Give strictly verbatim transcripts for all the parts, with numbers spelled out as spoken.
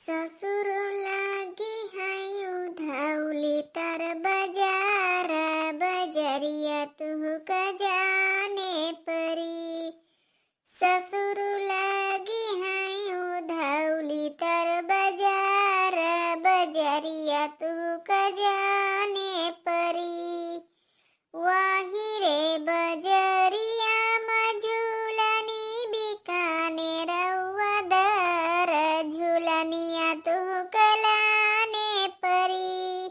ससुर लागी है उधौली तर बजार, बजरिया तुहका जाने परी। ससुर लागी है उधौली तर बजार, बजरिया तुहका जाने परी। वही रे बजरिया मा झूलनी बिकाने रउआ दर, झूलनिया तुहका लाने परी।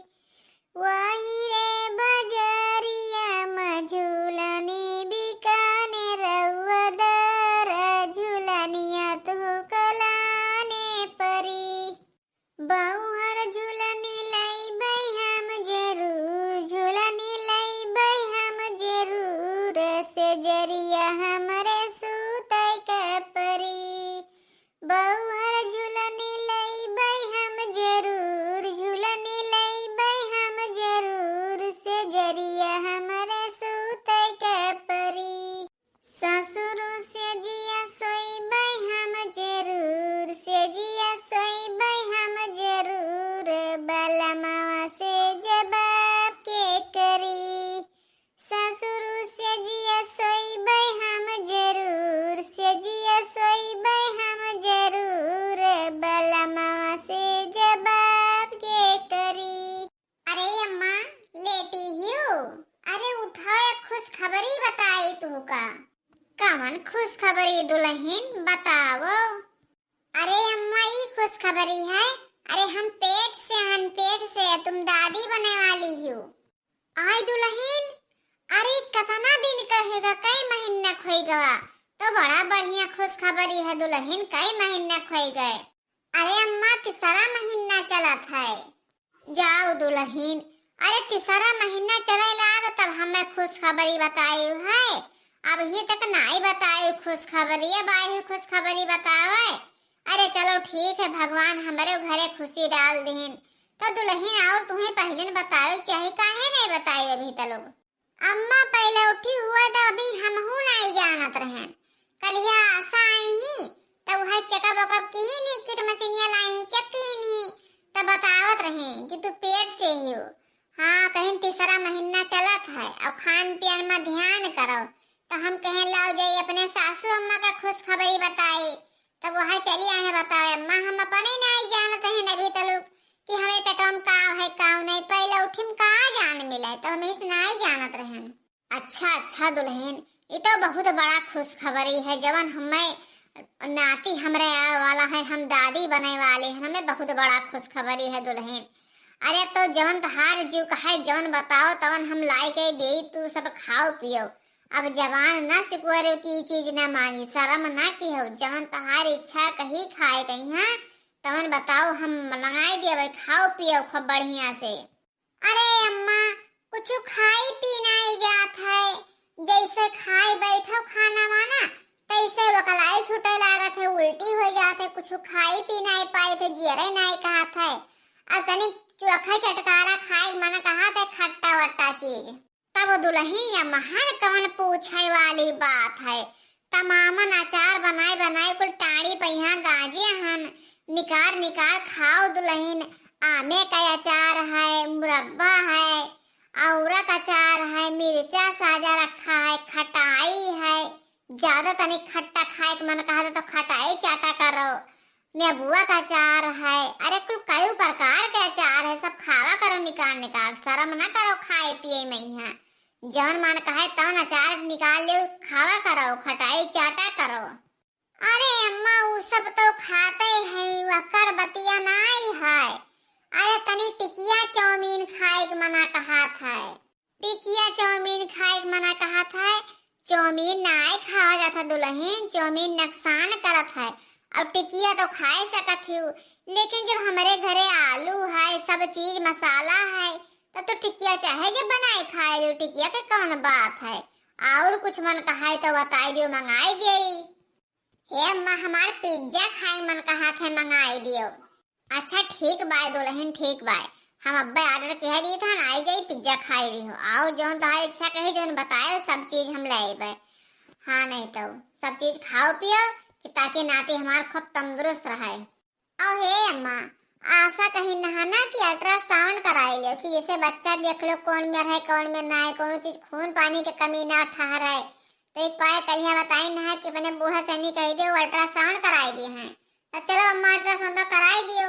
वही रे बजरिया मा झूलनी बिकाने रउआ दर, झूलनिया तुहका लाने परी। बउहर झुलनी लइबै हम जरूर, झुलनी लइबै हम जरूर, सेजरिया हमरे सूतै के परी। बउहर झुलनी लइबै हम जरूर, झुलनी लइबै हम जरूर, सेजरिया हमरे सूतै के परी। ससुर सेजिया सोइबै हम जरूर, सेजिया सोइबै हम जरूर, बलमवा से जवाब के करी। ससुर सेजिया सोइबै हम जरूर, सेजिया सोइबै हम जरूर, बलमवा से जवाब के करी। अरे अम्मा, लेटी हियो? अरे उठाओ, एक खुशखबरी बताई तुहका। कवन खुशखबरी दुलहिन, बतावो। अरे अम्मा, ई खुशखबरी है। अरे हम पेट से हन, पेट से, तुम दादी बने वाली हियो। आय दुलहिन, अरे कतना दिन का होइगा, कई महीना क होइगा? तो बड़ा बढ़िया खुशखबरी है दुलहिन, कई महीना क होइगा। अरे अम्मा, तीसरा महीना चलत है। जाओ दुलहिन, अरे तीसरा महीना चले लाग तब हमें खुशखबरी बताई है, अबही तक नाई बताई खुशखबरी, अब आई खुशखबरी बतावे। अरे चलो ठीक है, भगवान हमरे घरे खुशी डाल दिहिन। तो दुलहिन और तुहैं पहिले न बतावे के चाही, काहे नाई बताई अबही तलोग? अम्मा पहिले उठी हुआ तो अबही हमहू नाई जानत रहेन। कलिया आशा आई ही, तब वह checkup वकअप किहिन ही, kit मशीनिया लाई ही, check किहिन ही, तब बतावत रही कि तू पेट से हियो। हाँ, कहिन तीसरा महीना चलत है, अब खान पियन मा ध्यान करो। तो हम कहेन लाओ जाई अपने सासू अम्मा का खुशखबरी बताई। तब वह चली आए बतावे, अम्मा हम अपने नाई जानत रहेन अबही तलुक कि हमरे पेटवा मा का है, का नहीं। पहिले उठिम का जान मिले, तो हम इस नाई जानत रहेन। अच्छा, अच्छा दुलहिन, ई तो बहुत बड़ा खुशखबरी है, जवन हमें नाती हमरे आवे वाला है, हम दादी बने वाली हैं, हमें बहुत बड़ा खुशखबरी है दुलहिन। अरे तो जवन तोहार जीव कहे, जवन बताओ तवन हम लाई के देई, तू सब खाओ पियो। अब जबान न सिकुआरो कि ई चीज न मांगी, शर्म न किहो, जवन तोहार इच्छा कही खाए कही, हाँ, तवन बताओ, हम मंगाई देबै, खाओ पियो खूब बढ़िया से। अरे अम्मा, कुछ खाई पी नाई जात है, जैसे खाई बैठो खाना वाना, तैसे वकलाई छूटे लागत है, उल्टी हो जात है, कुछ खाई पी नाई पाइत है, जियरे नाई कहत है। अब तनी चोखा चटकारा खाए के मन कहत है, खट्टा वट्टा चीज। तब दुलहिन, या महन कवन पूछे वाली बात है, तमामन अचार बनाए बनाए कुल टाड़ी पे यहाँ गाजे हन, निकार निकार खाओ दुलहिन। आमे का अचार है, मुरब्बा है, औरा का अचार है, मिर्चा साजा रखा है, खटाई है, ज्यादा तनिक खट्टा खाए के मन कहत तो खटाई चाटा करो, नेबुआ का अचार है, अरे कुल कई प्रकार के अचार है, सब खावा करो निकार निकार, शर्म ना करो खाए पिए में यहाँ। जौन मन कहे तौन अचार निकाल लियो, खावा करो, खटाई चाटा करो। अरे अम्मा, उ सब तो खाते हैं, वकर बतिया नाई है। अरे तनी टिकिया चाउमीन खाए के मना कहत है। टिकिया चाउमीन खाए के मना कहत है। चाउमीन नाई खावा जात है दुलहिन, चाउमीन नुकसान करत है। और टिकिया तो खाए सकत हो, लेकिन जब हमरे घरे आलू है, सब चीज मसाला है, तब तो टिकिया चाहे जब बनाए खाए लो, टिकिया के कौन बात है? और कुछ मन कहाए तो बताई दियो, मंगाई देई। हे अम्मा, हमार पिज्जा खाए मन कहत है, मंगाई दियो। अच्छा ठीक बाय दुलहिन, ठीक बाय, हम अब्बे order किहे दी था, आई जाई पिज्जा खाए दियो। आओ जौन तोहार इच्छा कही, जौन बताए, सब चीज हम ले अइबे। हाँ नहीं तो सब चीज खाओ पियो कि ताकि नाती हमार खूब तंदुरुस्त रहे। और हे अम्मा, आशा कही नहा ना कि अल्ट्रासाउंड कराई लियो कि जैसे बच्चा देख लो कौन में है, कौन में ना है, कौनो चीज खून पानी के कमी ना ठहरे। तो एक पाए कहिया बताई नहा कि अपने बूढ़ा सैनी कही दे, वो अल्ट्रासाउंड कराई दिए हैं। तो चलो अम्मा, अल्ट्रासाउंड कराई दियो।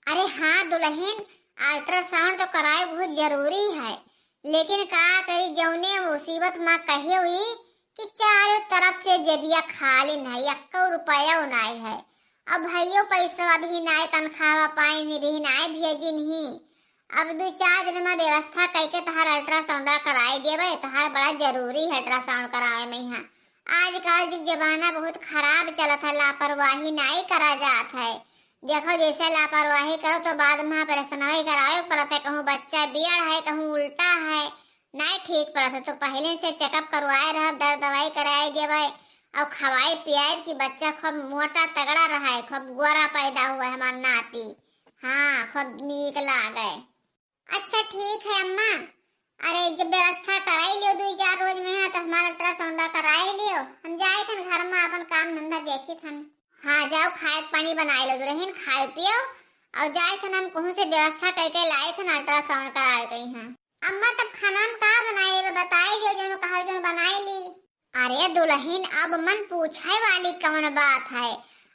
अरे हाँ दुल्हन, अल्ट्रासाउंड तो कराए बहुत जरूरी है, लेकिन का करी, जौने मुसीबत माँ कहे हुई कि चारों तरफ से जेबिया खाली है, एक्को रुपया नाई है। अब भइयो पैसा अभी नाई, तनख्वाह पाइन भी नाई भेजिन ही। अब दू चार दिन में व्यवस्था करके तहार अल्ट्रासाउंड कराए देबे, तहार बड़ा जरूरी है अल्ट्रासाउंड करावे में यहाँ। आजकल जुग जमाना बहुत खराब चलत है, लापरवाही नाई करा जात है। देखो जैसे लापरवाही करो तो बाद में ऑपरेशन करावे पड़त है, कहूँ बच्चा बियड़ है, कहूँ उल्टा है, नाई ठीक पड़त है। तो पहले से चेकअप करवाए रहो, दर दवाई कराए देबे और खवाए पियाए कि बच्चा खूब मोटा तगड़ा रहे, खूब गोरा पैदा हुआ हमार नाती। हाँ, खूब नीक लागे। अच्छा ठीक है अम्मा, अरे जब व्यवस्था कराई लियो दू चार रोज में है तो हमारा अल्ट्रासाउंड कराई लियो, हम जाए थन घर में अपन काम धंधा देखी थन। हाँ जाओ, खाए के पानी बनाए लो दुल्हन, खाए पियो और जाए थन, हम कहूँ से व्यवस्था करके लाए थन अल्ट्रासाउंड कराए गई हैं। अम्मा तब खाना में का बनाए, बताए दियो, जौन कहा जौन बनाए ली। अरे दुल्हन, अब मन पूछे वाली कौन बात है?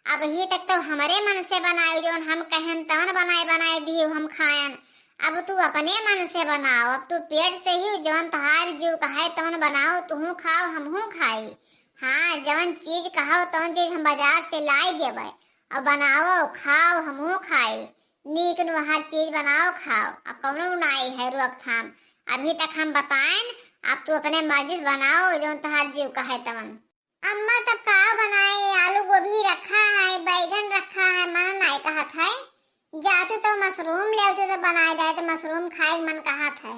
अबही तक तो हमरे मन से बनायो, जौन हम कहन तौन बनाए बनाए दियो हम खायन। अब तू अपने मन से बनाओ, अब तू पेट से ही जौन तहार जीव कहे तौन बनाओ, तुहू खाओ हमहू खाई। हाँ, जौन चीज कहो तौन चीज हम बाजार से लाई देबे, और बनाओ खाओ हमहू खाई। नीक नु हर चीज बनाओ खाओ, अब कौनो नाई है रोकथाम। अभी तक हम बताएन, अब तू अपने मर्जी से बनाओ जौन तहार जीव कहे तवन। अम्मा तब का बनाए, आलू गोभी रखा है, बैगन रखा है, मन नाई कहत है। जाते तो मशरूम ले आते तो बनाए जाए, तो मशरूम खाए मन कहत है।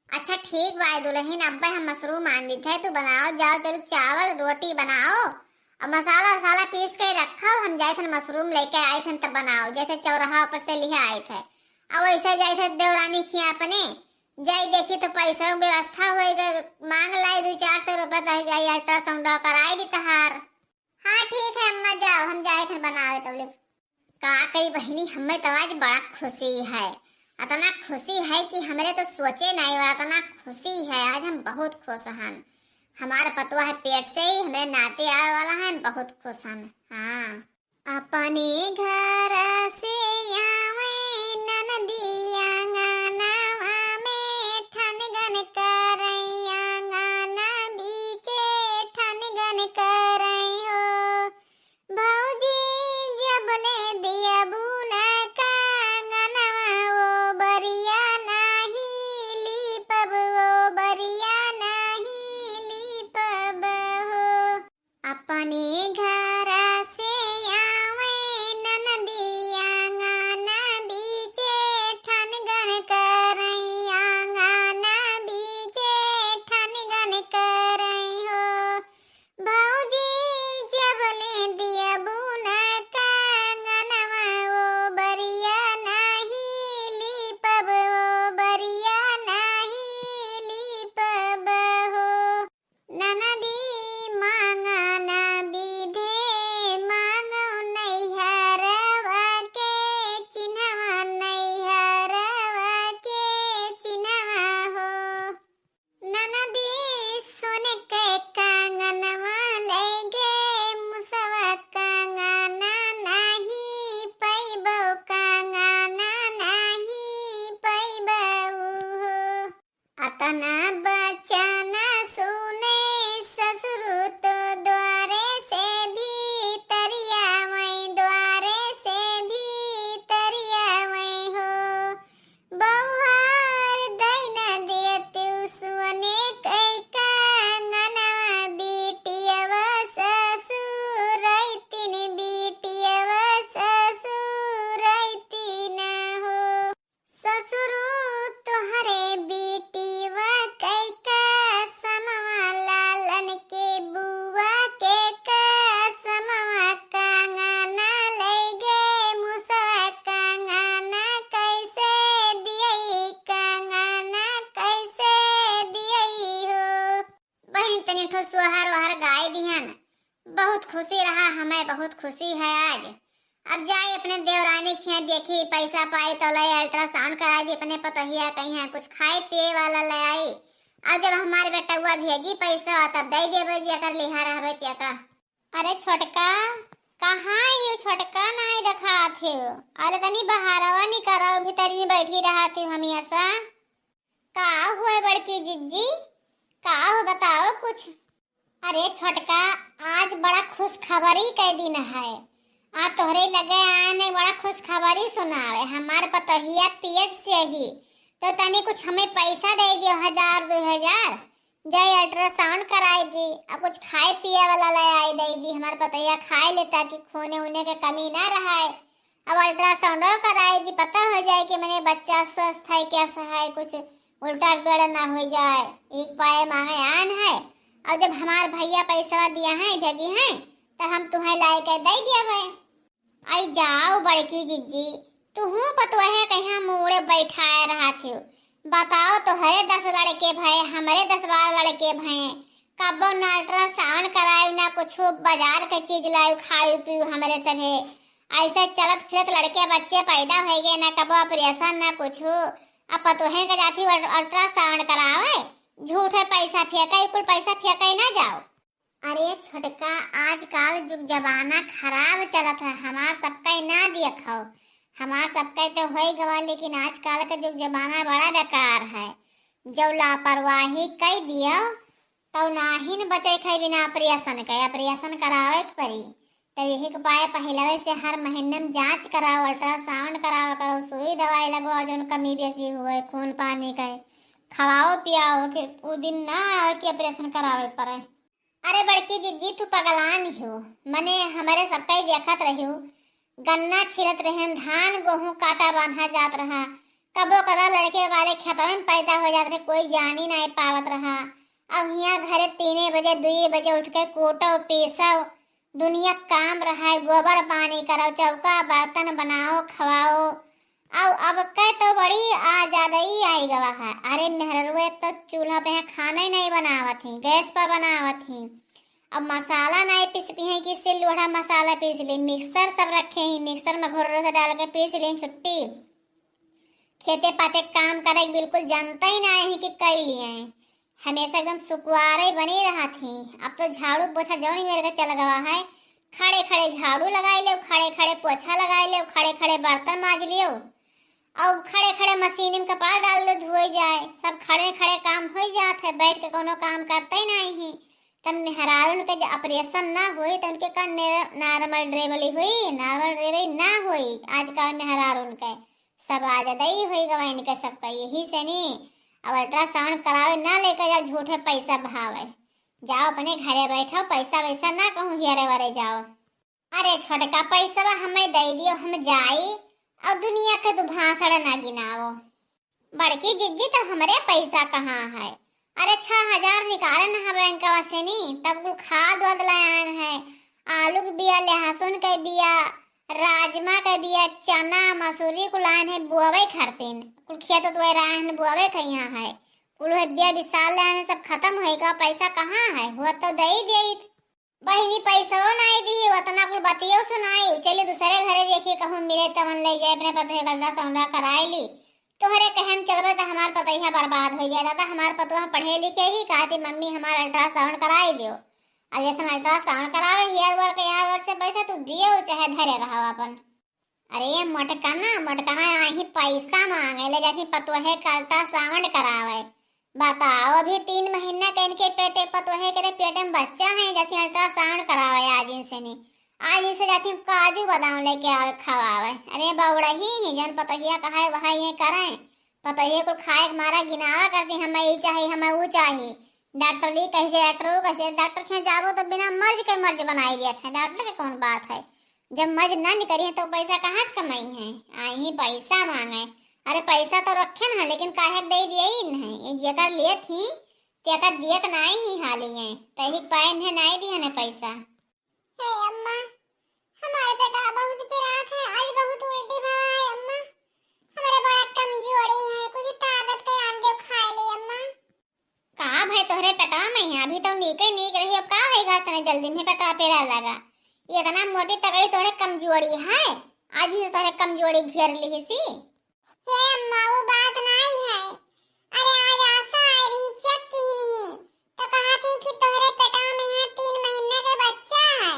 अच्छा ठीक बा दुल्हन, अब्बे हम मशरूम आन देत है, तू बनाओ जाओ, चलो चावल रोटी बनाओ और मसाला वसाला पीस के रखो, हम जाए थन मशरूम लेके आए थन तब बनाओ, जैसे चौराहा पर से लिहे आए थे। अब वैसे जाए थे देवरानी खिया अपने, जाई देखी तो पैसा के व्यवस्था होई गए, मांग लाई दू चार सौ रुपया, तो जाई अल्ट्रासाउंड कराई दी तहार। हाँ ठीक है अम्मा, जाओ हम जाए थे बनावे तब ले। का करी बहिनी, हमें तो आज बड़ा खुशी है, इतना खुशी है कि हमरे तो सोचे नहीं हुआ, इतना खुशी है आज, हम बहुत खुश हन। हमार पतोह है पेट से ही हमरे नाते आवे वाला है, हम बहुत खुश हन। हाँ। अपने घर से आवे ननदी आंगनवा में, ठनगन करई आंगन बीचे ठनगन करई हो। भौजी जब ले दियबू न कंगनवा, ओ बरिया नाही लीपब, ओ बरिया नाही लीपब हो। अपने घर से आवे ननदी आंगन बीचे, ठनगन करई आंगन बीचे, ठनगन करई हो। भौजी जब ले दियबू न कंगनवा, ओ बरिया नाही लीपब, ओ बरिया नाही लीपब हो। ननदी मांगन बिधे मांगो नैहरवा के चिन्हवा, नैहरवा के चिन्हवा हो। ननदी सोने के कंगनवा लैगे मुसवा कंगन नाही पैबो, कंगन नाही पैबो हो। अतना बचन सुने ससुरु तो द्वारे से भीतरिया वै, द्वारे से भीतरिया वै हो। बउहार दैन देतु सुने कै कंगनवा, बिटियवा ससुरैतिन, बिटियवा ससुरैतिन हो। ससुरु तोहरे बिटियवा कै कसमवा, लालन के बुआ के कसमवा, कंगन लैगे मुसवा कंगन कैसे दियई, कंगन कैसे दियई हो। बहिन तनी ठो सोहर ओहर गाय दिहन, बहुत खुशी रहा, हमें बहुत खुशी है आज। अब जाई अपने देवरानी खिया, देखी पैसा पाई तो ले अल्ट्रासाउंड कराई दी अपने पतोहिया कहिया, कुछ खाए पिए वाला ले आई। और जब हमार बेटउआ भेजी पैसा तब दे देबे जेकर लिहा रहबे तेका। अरे छोटका, कहाँ हियो छोटका, नाहीं देखात हियो। अरे तनी बहारवा निकरो, भीतरी बैठी रहत हियो हमेशा। का हुए बड़की जिज्जी, का हो बताओ कुछ। अरे छोटका, आज बड़ा खुशखबरी के दिन है। आ तोहरे लगे आए ने बड़ा खुशखबरी सुनावे। हमार पतोहिया पेट से ही, तो तनी कुछ हमें पैसा दे दियो, हजार दो हजार, जाई अल्ट्रासाउंड कराई दी, आ कुछ खाए पिए वाला ले आई दे दी। हमार पतोहिया खाए ले ताकि खूने उने के कमी ना रहे। अब अल्ट्रासाउंडो कराई दी, पता हो जाए कि मने बच्चा स्वस्थ है, कैसा है, कुछ उल्टा पेड़ ना हो जाए। एक पाए मांगे आन है, और जब हमार भैया पैसा दिया है, भेजी है, तो हम तुम्हें लाई के दे दिया भाई। आई जाओ बड़की जिज्जी, तुहू पतोहे कहिया मूड़े बैठाए रहत हो। बताओ, तोहरे दस लड़के भए, हमरे दस बारह लड़के भए, कबो ना अल्ट्रासाउंड करायु, ना कुछो बाजार के चीज लायु, खायु पीयु हमरे सभे। ऐसे चलत फिरत लड़के बच्चे पैदा होइ गए, ना कबो ऑपरेशन, ना कुछो। अब पतोहे के जाती अल्ट्रासाउंड करावे, झूठे पैसा फेंके, कुल पैसा फेंके ना जाओ। अरे छोटका, आजकल जुग जमाना खराब चलत है, हमार सबका ना देखो, हमार सबका तो होई गवा, लेकिन आजकल के जुग जमाना बड़ा बेकार है। जब लापरवाही कई दियो, तब नाहिन बचे खाए बिना ऑपरेशन के, ऑपरेशन करावे के पड़ी। तो यही के पाए पहलवे से हर महीने में जांच कराओ, अल्ट्रासाउंड कराओ करो, सुई दवाई लगवाओ, जौन कमी बेसी हुए खून पानी के, खवाओ पियाओ कि उ दिन ना आवे कि ऑपरेशन करावे पड़े। अरे बड़की जिज्जी, तू पगलान हो, मने हमरे सबका ही देखत रहियो, गन्ना छिलत रहन, धान गोहूं काटा बांधा जात रहा, कबो कदा लड़के वाले खेतवे में पैदा हो जात रहे, कोई जानी नहीं पावत रहा। अब हियां घरे तीने बजे, दुई बजे उठ के कूटो, पीसो, दुनिया काम रहा है, गोबर पानी करो, चौका बर्तन बनाओ, खवाओ। अब, अब के तो बड़ी आजादी आई गवा है। अरे मेहररुए तो चूल्हा पे खाना ही नहीं बनावत ही, गैस पर बनावत ही। अब मसाला नहीं पीस पी है कि सिल लोढ़ा मसाला पीस ली, मिक्सर सब रखे ही, मिक्सर में घोर से डाल के पीस ली, छुट्टी। खेते पाते काम करे के बिल्कुल जनता ही नहीं है कि कई लिए हैं। हमेशा एकदम सुकुवारे बने रहत ही। अब तो झाड़ू पोछा जौन मेरे के चल गवा है, खड़े खड़े झाड़ू लगाई ले, खड़े खड़े पोछा लगाई ले, खड़े खड़े बर्तन माज लियो, और खड़े खड़े मशीन में कपड़ा डाल दे, धोए जाए, सब खड़े खड़े काम हो जात है, बैठ के कोनो काम करते ही नहीं है। तब मेहरारून के जब ऑपरेशन ना होई तो उनके का ने-, नॉर्मल डिलीवरी हुई? नॉर्मल डिलीवरी ना होई। आजकल मेहरारून के सब आजादी हुई गवा इनके सबका, यही से नी। अब अल्ट्रासाउंड करावे ना लेके जाओ, झूठे पैसा बहावे। जाओ अपने घरे बैठो, पैसा वैसा ना कहूँ हेरे वरे जाओ। अरे छोटका, पैसवा हमें दे दियो, हम जाई और दुनिया के तू भाषण ना गिनाओ। बड़की जिज्जी, तो हमरे पैसा कहाँ है? अरे छह हजार निकाले ना है बैंकवा से नी, तब कुल खाद वाद ले आए हैं, आलू के बिया, लहसुन के बिया, राजमा के बिया, चना मसूरी कुल आए हैं बोवे खरतीन, कुल खेत तो राहन बोवे के यहाँ है, कुल है बिया विशाल ले आए हैं, सब खत्म होएगा, पैसा कहाँ है? हुआ तो दे ही दे। बहिनी पैसो नाई दिही, उतना कुल बतियो सुनाई, चली दूसरे घरे देखी कहूँ मिले तवन ले जाए, अपने पतोहे का अल्ट्रासाउंड कराई ली। तोहरे कहन चलबे तो हमार पतोहिया बर्बाद हो जाए। दादा हमार पतोहा पढ़े लिखे ही, कहती मम्मी हमार अल्ट्रासाउंड कराई दियो। अब जैसन अल्ट्रासाउंड करावे हेयर वर्क, हेयर वर्क से पैसा तू दियो चाहे धरे रहो अपन। अरे मोटकना, मोटकना आही पैसा मांगे, ले जाती पतोहे का अल्ट्रासाउंड करावे। बताओ, अभी तीन महीना के इनके पेटे, पतोहे के रे पेटे में बच्चा है, जाती अल्ट्रासाउंड करावे आज इनसे नी। आज इनसे जाती काजू बादाम लेके आवे, खवावे। अरे बौड़ही ही, जौन पतोहिया कहे वह ये करे। पतोहिए कुल खाए के मारा गिनावा करती, हमें ई चाही, हमें ऊ चाही। डॉक्टर ई कहे से, डॉक्टर ऊ कहे से, डॉक्टर के जाबो तो बिना मर्ज के मर्ज बनाई दिया था। डॉक्टर के कौन बात है? जब मर्ज ना निकली है तो पैसा कहाँ से कमाई है? आई ही पैसा मांगे। अरे पैसा तो रखे ना, लेकिन काहे दे दिए ही नहीं। ये जेकर लिए थी, तेकर दियत नहीं ही हाली है। तही पाए ने नहीं दिया ने पैसा। हे अम्मा, हमारे बेटा बहुत पिरात है, आज बहुत उल्टी भवा है अम्मा। हमारे बड़ा कमजोरी है, कुछ ताकत के आन दे खाए ले अम्मा। का भाई तोहरे पेटवा में है? अभी तो नीके नीक रही, अब का होएगा इतने जल्दी में पेटवा पेरा लगा? ये इतना मोटी तगड़ी तोहरे कमजोरी है, आज ही तो तोहरे कमजोरी घेर लिहिसी। हे अम्मा, वो बात नाई है। अरे, आज आशा आई रही, चेक की रही, तो कहा थी कि तोहरे पेटवा में यहाँ तीन महीना के बच्चा है।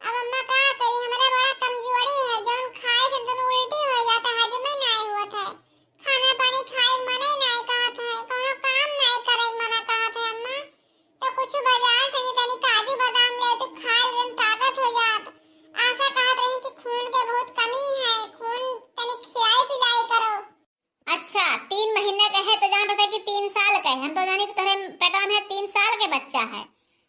अब अम्मा का करी, हमरे बड़ा कमजोरी है, जौन खाए से दोनों उल्टी हो जाता, हजमे नाई होत है, खाना पानी खाए मने नाई कहत है, कोनो काम नाई करे मना कहत है अम्मा। तो कुछ बाजार से नहीं तनी काजू बादाम ले, तू खा ले, ताकत हो जात। आशा कहत रही कि खून के बहुत कमी है, खून तनी खिलाई पिलाई करो। अच्छा, तीन महीना के है तो जान पड़ता कि तीन साल के है। हम तो जानी कि तोहरे पेटवा में तीन साल के बच्चा है।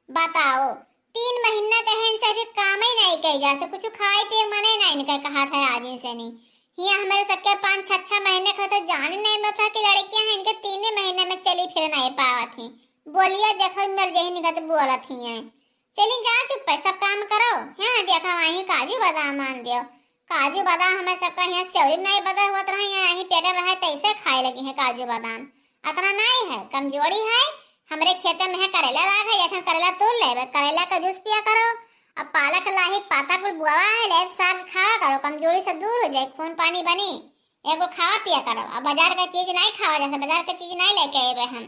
बताओ, तीन महीना के है, इनसे अभी काम ही नहीं कही जात, कुछ खाए पिए मने नहीं इनका कहत है आज इनसे नहीं। हियाँ हमरे सबके पाँच छः छः महीने के तो जान ही नहीं मिलता कि लड़कियाँ हैं, इनके तीन ही महीने में चली फिर नहीं पावत ही। बोलिया देखो, मर जही निकत बोलत ही हैं। चली जा चुप है, सब काम करो। हाँ, देखो वहीं काजू बादाम आन दियो। काजू बादाम हमें सबका यहाँ सेवरी में नहीं बदा हुआ तरह यहाँ यहीं पेटे में रहे तैसे खाए लगी है काजू बादाम। अतना नहीं है, कमजोरी है। हमरे खेते में है करेला लाग है, एक करेला तोड़ लेबे, करेला का जूस पिया करो। अब पालक लाही पाता कुल बुआवा है, लेब साग खावा करो, कमजोरी से दूर हो जाए, खून पानी बनी। एगो खावा पिया करो, अब बाजार का चीज नहीं खावा जाता, बाजार का चीज नहीं लेके अबे हम।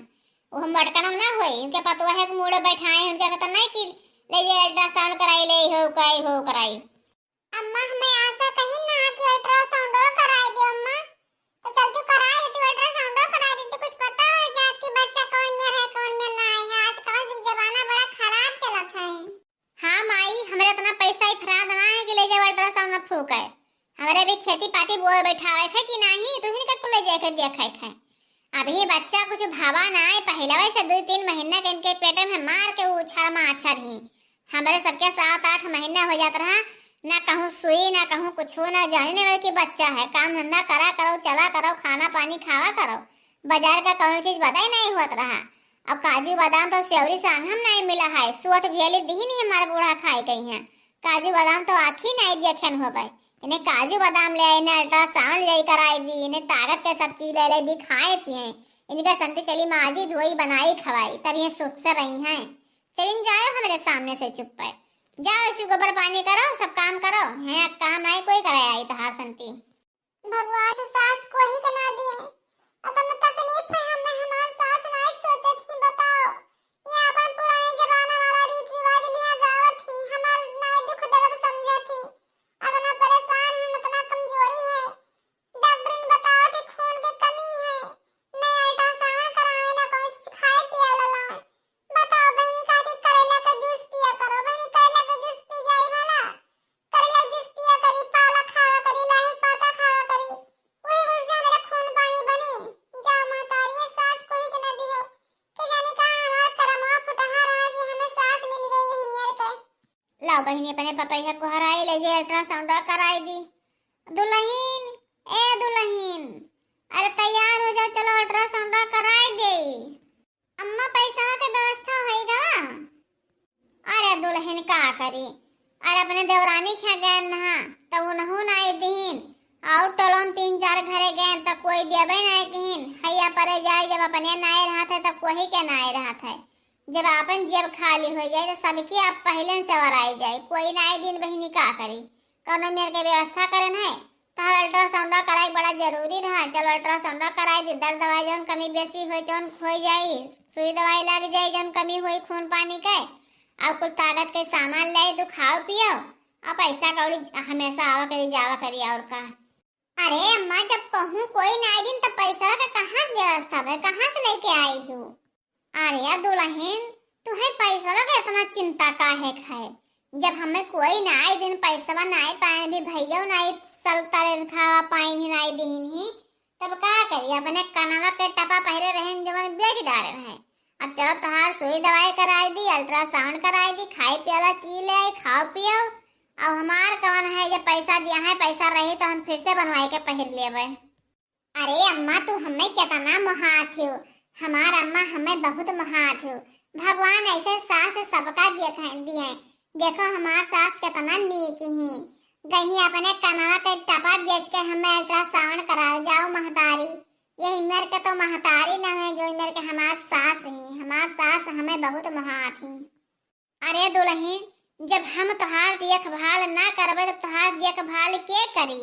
वो हम मटकनम ना होई, उनके पतवा है कि मूड़े बैठाए, उनके कहता नहीं कि ले जे अल्ट्रासाउंड कराई ले, हो कराई, हो कराई। अम्मा, हमें आशा कही ना कि अल्ट्रासाउंड कराई दे अम्मा, तो चलती कराई देती, अल्ट्रासाउंड कराई देती, कुछ पता हो जात कि बच्चा कौन में है, कौन में ना है। आजकल के जमाना बड़ा खराब चलत है। हाँ माई, हमरे इतना पैसा ही फराद ना है कि ले जाओ अल्ट्रासाउंड में फूके। हमरे भी खेती पाती बोए बैठावे है कि नहीं, तुही का कुल ले जाके देखे है। अभी बच्चा कुछ भावा ना है, पहले से दो तीन महीना के इनके पेटे में मार के उछाल माछर ही। हमरे सबके सात आठ महीना हो जात रहा, ना कहूँ सुई, ना कहूँ कुछ, ना जाने ना कि बच्चा है। काम धंधा करा करो, चला करो, खाना पानी खावा करो, बाजार का कौनो चीज पता ही नहीं होत रहा। अब काजू बादाम तो सेवरी सांग हम नहीं मिला है, सोट भेली दीही नहीं हमारे बूढ़ा खाए गई हैं। काजू बादाम तो आँखी नहीं देखे न हो पाए। इन्हें काजू बादाम ले आई, इन्हें अल्ट्रासाउंड ले कराई दी, इन्हें ताकत के सब चीज ले ले दी, खाए पिए। इनका संती चली माजी धोई बनाई खवाई, तब ये सुख से रही हैं। चलिन जाओ हमरे सामने से चुप है, जाओ इसी गोबर पानी करो, सब काम करो, हैं काम नहीं कोई करे आई तहार संती। भगवान से सास कोही के ना दिए। अब हम तकलीफ में हमें हमार सास नाई सोचत ही बताओ। ये अपन पुराने जमाना वाला रीत रिवाज लिया गावत ही, हमार नाई दुख दर्द समझत ही। अतना परेशान हम, अतना कमजोरी है। डॉक्टरन बतावत ही खून के कमी है। नहीं अल्ट्रासाउंड करावे, ना कोई चीज खाए पिए वाला लावे। बताओ बहिनी, काहे करेला का जूस पिया करो बहिनी, करेला का जूस पी जाई भला। करेला जूस पिया करी, पालक खावा करी, लाही पाता खावा करी, वही कुल से हमारा खून पानी बनी। जा महतारी, ये सास कोही के ना दियो, के जाने कहाँ हमार करमवा फुटहा रहा कि हमें सास मिल गई यही मेर के। लाओ बहिनी, अपने पतोहिया को हराई ले जे अल्ट्रासाउंड कराई दी। दुलहिन, ए दुलहिन, अरे तैयार हो जाओ, चलो अल्ट्रासाउंड कराई दे। अम्मा, पैसा के व्यवस्था होई गवा? अरे दुलहिन का करी, अरे अपने देवरानी खा गए ना, तो उनहू नाई दीन। और टोलन तीन चार घरे गए तो कोई देबे नाई दीन। हैया परे जाए जब अपने नाई रहत है तब कोही के नाई रहत है। जब आपन जेब खाली हो जाए तो सबके आप पहले से वराई जाए, कोई नाई दीन बहिनी का करी। कौनो मेर के व्यवस्था करन है, तहार अल्ट्रासाउंड कराई बड़ा जरूरी रहा। चलो अल्ट्रासाउंड कराई दी, दर्द दवाई जौन कमी बेसी होई, जौन होई जाई, सुई दवाई लग जाई, जौन कमी होई खून पानी के, और कुल ताकत के सामान ले तू खाओ पियो, और पैसा कौड़ी हमेशा आवा करी जावा करी और का। अरे अम्मा, जब कहूँ कोई नाई दिन तो पैसा के कहाँ से व्यवस्था भई, कहाँ से लेके आई हो? अरे दुलहिन, तुहे पैसवा के इतना चिंता काहे खाए? जब हमें कोई नाई दिन पैसवा नाई पाए, भी भैया नाई सल तरे खावा पाइन ही नाई दीन ही, तब का करी? अपने कनवा के टपा पहिरे रहन जवन बेच डारे रहे। अब चलो तोहार सुई दवाई कराई दी, अल्ट्रासाउंड कराई दी, खाई पियाला की ले आई, खाओ पियो। अब हमार कवन है, जब पैसा दिया है, पैसा रही तो हम फिर से बनवाई के पहिर लेबे। अरे अम्मा, तू हमें केतना मोहात हो, हमार अम्मा हमें बहुत मोहात हो। भगवान ऐसे सास सबका देखे, दिए। देखो हमार सास केतना नीक ही, गई अपने कनवा के टपा बेच के हमें अल्ट्रासाउंड कराओ जाओ महतारी। यही मेर के तो महतारी न है, जो मेर के हमार सास ही। हमार सास हमें बहुत मोहात ही। अरे दुलहिन, जब हम तोहार देखभाल ना करबे, तब तोहार देखभाल के करी?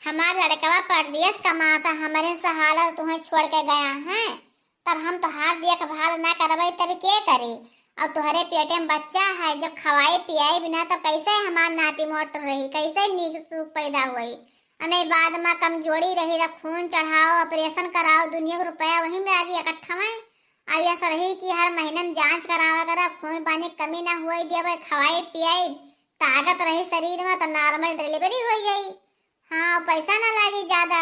हमार लड़कवा परदेस कमाता, हमरे सहारा तुहें छोड़ के गया है, तब हम तोहार देखभाल ना करबे, तब के करी? और तोहरे पेटे में बच्चा है, जब खवाई पियाई बिना, तब कैसे हमार नाती मोट रही, कैसे नीक सुख पैदा हुई? और नहीं, बाद में कमजोरी रही, रख खून चढ़ाओ, ऑपरेशन कराओ, दुनिया के रुपया वही में लागी इकट्ठा में। अब यह सरही की हर महीने में जांच करावा करा, खून पानी कमी ना हुए दिया भाई, खवाई पियाई, ताकत रही शरीर में तो नॉर्मल डिलीवरी हो जाई। हाँ, पैसा ना लागी ज्यादा,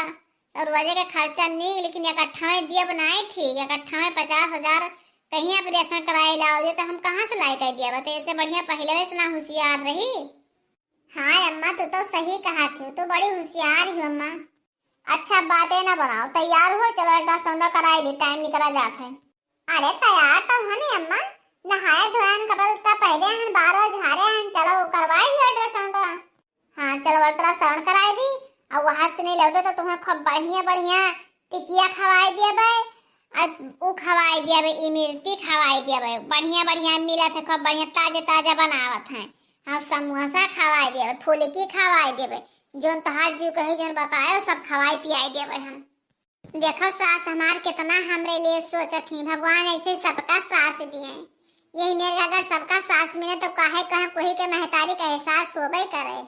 और रोजे के खर्चा नहीं, लेकिन इकट्ठा में दिया बनाए ठीक, इकट्ठा में पचास हजार कहीं ऑपरेशन कराए लाओ, ये तो हम कहाँ से लाई कर दिया? तो ऐसे बढ़िया पहले से ना होशियार रही। हाँ अम्मा, तू तो सही कहा थी, तू बड़ी होशियार हो अम्मा। अच्छा, बातें ना बनाओ, तैयार हो, चलो अल्ट्रासाउंड कराए दी, टाइम निकला जात है। अरे तैयार तो हनी अम्मा, नहाए धोए हन, कपड़ा लत्ता पहने हन, बारो झारे हन, चलो करवाए दी अल्ट्रासाउंड। हाँ चलो अल्ट्रासाउंड कराए दी, और वहाँ से नहीं लौटे तो तुम्हें खूब बढ़िया बढ़िया टिकिया खवाए दिया बे, और ऊ खवाए दिया बे, इमरती खवाए दिया बे, बढ़िया बढ़िया मिलत है, खूब बढ़िया ताजे ताजा बनावत हैं। हाँ, समोसा खवाए दिया बे, फुलकी खवाए दिया बे, जौन तोहार जीव कहे जौन बताए सब खवाए पियाए दिया बे हम। देखो सास हमार कितना हमरे लिए सोचत ही, भगवान ऐसे सबका सास दिए। यही मेरे अगर सबका सास मिले तो काहे कहे कोई के महतारी का एहसास होबे करे।